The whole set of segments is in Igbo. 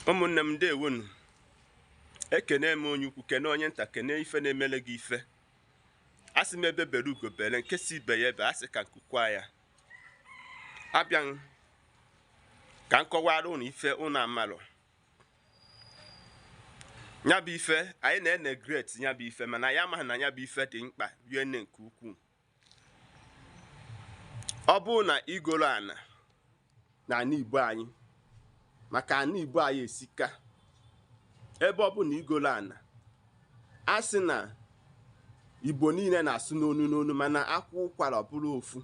Ụmụnne m, ndewonu. Ekene m onye ukwu, kene onye nta, kene ife na-emele gị ife. Asị m, ebe bere ugo bere, nke si ibe ya ebe, asị ka nkukwa ya. Abịa m ka m kọwara ụnụ ife ụnụ amalụ. Ya bụ ife anyị na-eneglect, ya bụ ife, mana ya amaghị na ya bụ ife dị mkpa rie nne nke ukwuu. Ọ bụrụ na igoro ana na ana Igbo anyị, maka ana Igbo anyị esika, ebe ọ bụ na igoro ana, a sị na Igbo niile na-asụ n'onu n'onu, mana akwa ụkwara ọ bụrụ ofu.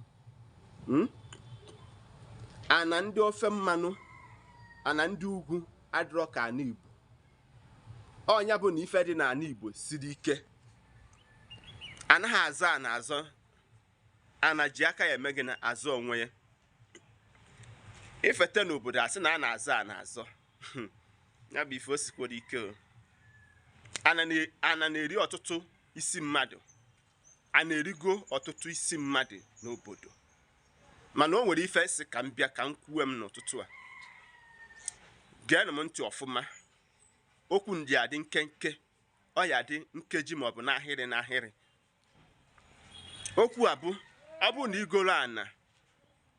Ana ndị ofe mmanụ, ana ndị ugwu adịrọ ka ana Igbo. Ọnya bụ na ife dị n'ala Igbo siri ike. Anaghị azọ ana azọ. Ana ji aka ya eme gị na azọ onwe ya. Ifete n'obodo, asị na a na-azọ ana azọ. Ya bụ ife o sikwara ike o. Ana na-eri ọtụtụ isi mmadụ, a na-erigo ọtụtụ isi mmadụ n'obodo. Mana o nwere ife sị ka m bịa ka m kwuwe m n'ụtụtụ a. Geenụ m ntị ọfụma. Okwu ndị a dị nkenke, ọ ya dị nkeji maọbụ n'ahịrị n'ahịrị. Okwu a bụ, ọ bụrụ na igoro ana,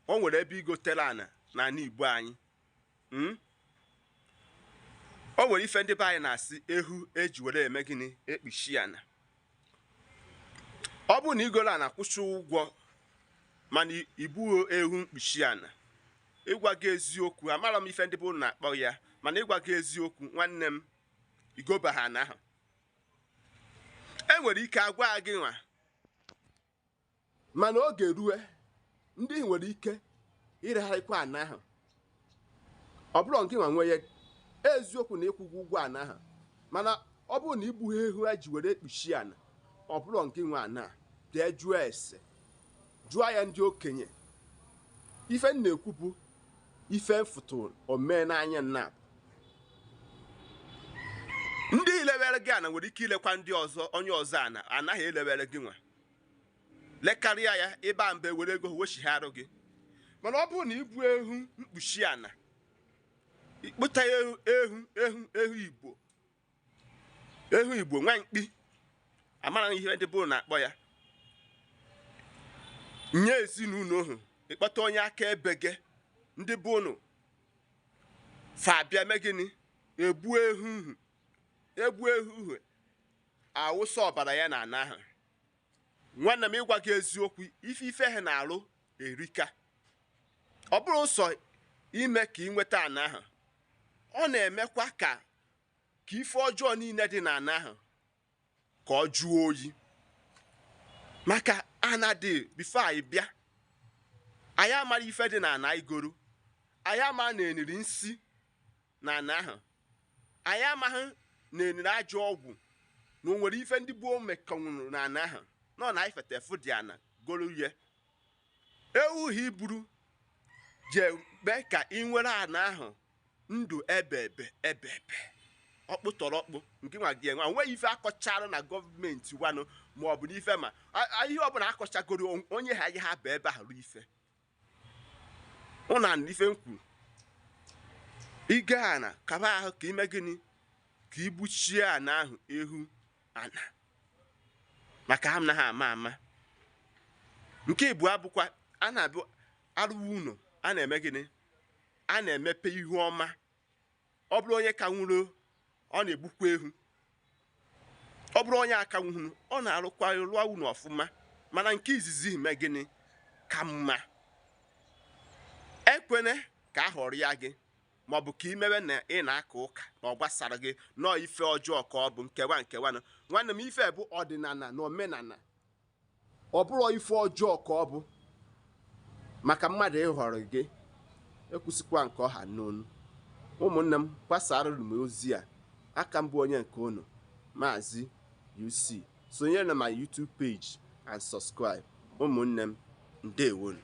o nwere ebe igotere ana n'ala Igbo anyị, O nwere ife ndị be anyị na-asị ehu eji were eme gịnị? Ekpuchi ana. Ọ bụrụ na igoro ana, kwụsị ụgwọ, mana igbuo ehu mkpuchi ana, ịgwa gị eziokwu, amara m ife ndị bụ na-akpọ ya, mana ịgwa gị eziokwu, nwanne m, igoba ha ana ahụ. E nwere ike agwa gị nwa, mana oge rue, ndị nwere ike iregharịkwa ana ahụ. Ọ bụrụ nke nwa nwe ya, eziokwu na ịkwụgwọ ụgwọ ana ahụ, mana ọ bụrụ na igbughị ehu eji were ekpuchi ana, ọ bụrụ nke nwe ana, bịa jụọ ese, jụọ ya ndị okenye. Ife m na-ekwu bụ ife mfụtụ omee n'anya nnabụ. Ndị ilewere gị ana nwere ike ilekwa ndị ọzọ, onye ọzọ ana anaghị elewere gị nwa, lekarịa ya ịba mbe were ego wechigharụ gị. Mana ọ bụrụ na ibu ehu mkpuchi ana, ikpụta ehu, ehu, ehu, ehu Igbo, ehu Igbo nwa mkpi, amara ihe ndị bụ na-akpọ ya, nye ezinụlọ ohu, ịkpọta onye aka ebe gị, ndị bụ ụnụ fa abịa mee gịnị? Egbu ehu, egbu ehu, awụsa ọbara ya na ana ahụ. Nwanne m, ịgwa gị eziokwu, ife ife ha na-arụ erika. Ọ bụrụ sọ ime ka ị nweta ana ahụ, ọ na-emekwa ka ife ọjọọ niile dị n'ana ahụ ka ọ jụọ oyi, maka ana dị. Before anyị bịa, anyị amara ife dị n'ana anyị goro. Anyị ama na eniri nsi na ana ahụ, anyị amaghị na eniri ajọ ọgwụ, na o nwere ife ndị gboo mekọnwụrụ na ana ahụ. Nọ na anyị fetefu dị ana goro ya, ewu ha iburu je mee ka ị nwere ana ahụ ndụ ebe ebe ebe ebe ọkpụ tọrọ ọkpụ nke nwa gị enwe. Onweghị ife akọchara na gọọmenti wanụ ma ọ bụ n'ife, ma ihe ọbụla akọchagoro onye ha ya ha bụ ebe ahụ ruo ife ụna ife m kwuru. Ige ana, kaba ahụ ka ime gịnị? Ka igbuchie ana ahụ ehu ana, maka ha anaghị ama ama. Nke ịbụọ abụkwa, a na-abụ arụwa ụlọ, a na-eme gịnị? A na-emepe ihu ọma. Ọ bụrụ onye ka nwụrụ, ọ na-egbukwa ehu. Ọ bụrụ onye aka nwụrụ, ọ na-arụkwa rụọ ụlọ ọfụma. Mana nke izizi mee gịnị ka mma? Ekwene ka a họrọ ya gị, maọbụ ka imewe na ị na-aka ụka na ọ gbasara gị nọọ ife ọjọọ, ka ọ bụ nkewa nkewa. Na nwanne m, ife bụ ọdịnala na omenala. Ọ bụrụ ife ọjọọ ka ọ bụ maka mmadụ ịhọrọ gị. Ekwusịkwa nke ọha n'onu. Ụmụnne m, gbasara m ozi a. Aka mbụ onye nke unu, Maazị UC. Sonyere na my YouTube page and subscribe. Ụmụnne m, ndewonu.